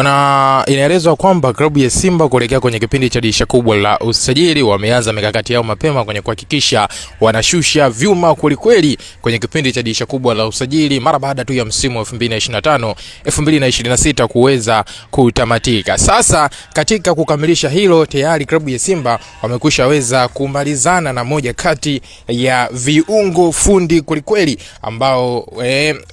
Bwana, inaelezwa kwamba klabu ya Simba kuelekea kwenye kipindi cha dirisha kubwa la usajili wameanza mikakati yao mapema kwenye kuhakikisha wanashusha vyuma kwelikweli kwenye kipindi cha dirisha kubwa la usajili mara baada tu ya msimu wa 2025 2026 kuweza kutamatika. Sasa katika kukamilisha hilo, tayari klabu ya Simba wamekwisha weza kumalizana na moja kati ya viungo fundi kwelikweli ambao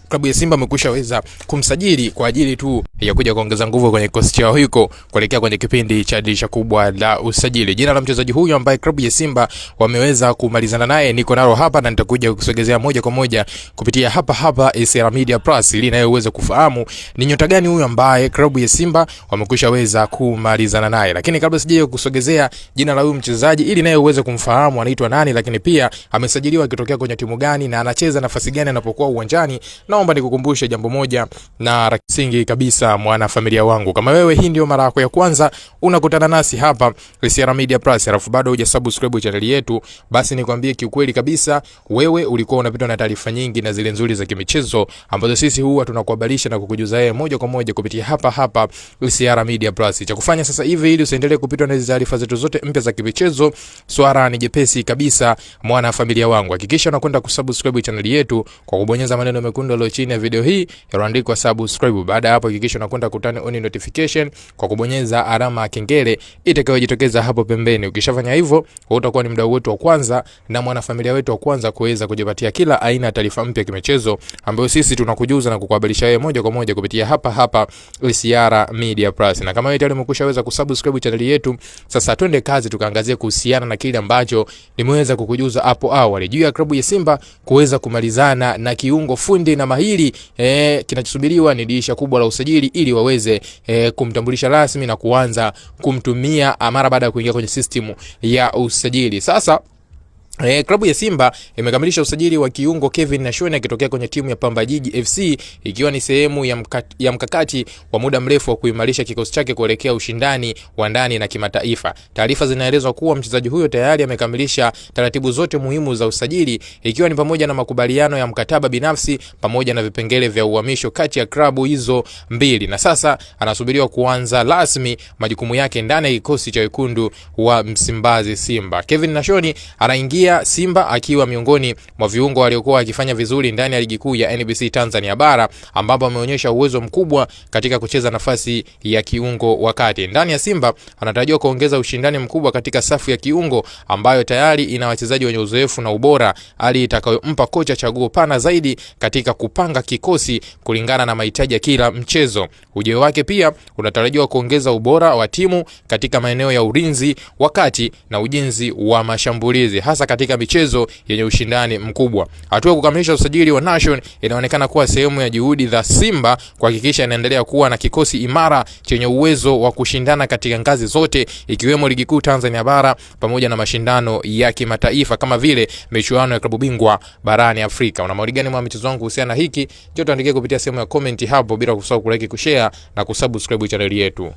klabu ya Simba wamekwisha weza kumsajili kwa ajili tu ya kuja kuongeza nguvu kwenye kikosi chao hiko kuelekea kwenye kipindi cha dirisha kubwa la usajili. Jina la mchezaji huyu ambaye klabu ya Simba wameweza kumalizana naye niko nalo hapa na nitakuja kusogezea moja kwa moja kupitia hapa hapa SR Media Plus ili naye uweze kufahamu ni nyota gani huyu ambaye klabu ya Simba wamekwisha weza kumalizana naye. Lakini kabla sijaje kusogezea jina la huyu mchezaji ili naye uweze kumfahamu anaitwa nani, lakini pia amesajiliwa akitokea kwenye timu gani na anacheza nafasi gani anapokuwa uwanjani, naomba nikukumbushe jambo moja na la msingi kabisa, mwana familia wangu. Kama wewe hii ndio mara yako ya kwanza unakutana nasi hapa SR Media Plus, alafu bado hujasubscribe channel yetu, basi nikwambie kiukweli kabisa, wewe ulikuwa unapitwa na taarifa nyingi na zile nzuri za kimichezo ambazo sisi huwa tunakuhabarisha na kukujuza yeye moja kwa moja kupitia hapa hapa SR Media Plus. Cha kufanya sasa hivi ili usiendelee kupitwa na hizi taarifa zetu zote mpya za kimichezo, swala ni jepesi kabisa, mwana familia wangu, hakikisha unakwenda kusubscribe channel yetu kwa kubonyeza maneno mekundu yaliyo chini ya video hii yaliyoandikwa subscribe. Baada ya hapo, hakikisha unakwenda kutani on notification kwa kubonyeza alama ya kengele itakayojitokeza hapo pembeni. Ukishafanya hivyo, utakuwa ni mdau wetu wa kwanza na mwanafamilia wetu wa kwanza kuweza kujipatia kila aina ya taarifa mpya kimichezo ambayo sisi tunakujuza na kukuhabarisha wewe moja kwa moja kupitia hapa hapa SR Media Plus. Na kama wewe tayari umekushaweza kusubscribe channel yetu, sasa twende kazi tukaangazie kuhusiana na kile ambacho nimeweza kukujuza hapo awali juu ya klabu ya Simba kuweza kumalizana na kiungo fundi na mahiri. Kinachosubiriwa ni dirisha kubwa la usajili ili waweze kumtambulisha rasmi na kuanza kumtumia mara baada ya kuingia kwenye system ya usajili. Sasa klabu ya Simba imekamilisha usajili wa kiungo Kevin Nashoni akitokea kwenye timu ya Pamba Jiji FC ikiwa ni sehemu ya mkakati wa muda mrefu wa kuimarisha kikosi chake kuelekea ushindani wa ndani na kimataifa. Taarifa zinaelezwa kuwa mchezaji huyo tayari amekamilisha taratibu zote muhimu za usajili ikiwa ni pamoja na makubaliano ya mkataba binafsi pamoja na vipengele vya uhamisho kati ya klabu hizo mbili, na sasa anasubiriwa kuanza rasmi majukumu yake ndani ya kikosi cha wekundu wa Msimbazi Simba. Kevin Nashoni anaingia Simba akiwa miongoni mwa viungo waliokuwa wakifanya vizuri ndani ya ligi kuu ya NBC Tanzania Bara, ambapo ameonyesha uwezo mkubwa katika kucheza nafasi ya kiungo wakati. Ndani ya Simba anatarajiwa kuongeza ushindani mkubwa katika safu ya kiungo ambayo tayari ina wachezaji wenye uzoefu na ubora, hali itakayompa kocha chaguo pana zaidi katika kupanga kikosi kulingana na mahitaji ya kila mchezo. Ujio wake pia unatarajiwa kuongeza ubora wa timu katika maeneo ya ulinzi wakati na ujenzi wa mashambulizi, hasa katika michezo yenye ushindani mkubwa. Hatua ya kukamilisha usajili wa Nation inaonekana kuwa sehemu ya juhudi za Simba kuhakikisha inaendelea kuwa na kikosi imara chenye uwezo wa kushindana katika ngazi zote ikiwemo ligi kuu Tanzania bara pamoja na mashindano ya kimataifa kama vile michuano ya klabu bingwa barani Afrika. Una maoni gani mwa michezo wangu kuhusiana na hiki? Njoo tuandikie kupitia sehemu ya comment hapo, bila kusahau kulike, kushare na kusubscribe channel yetu.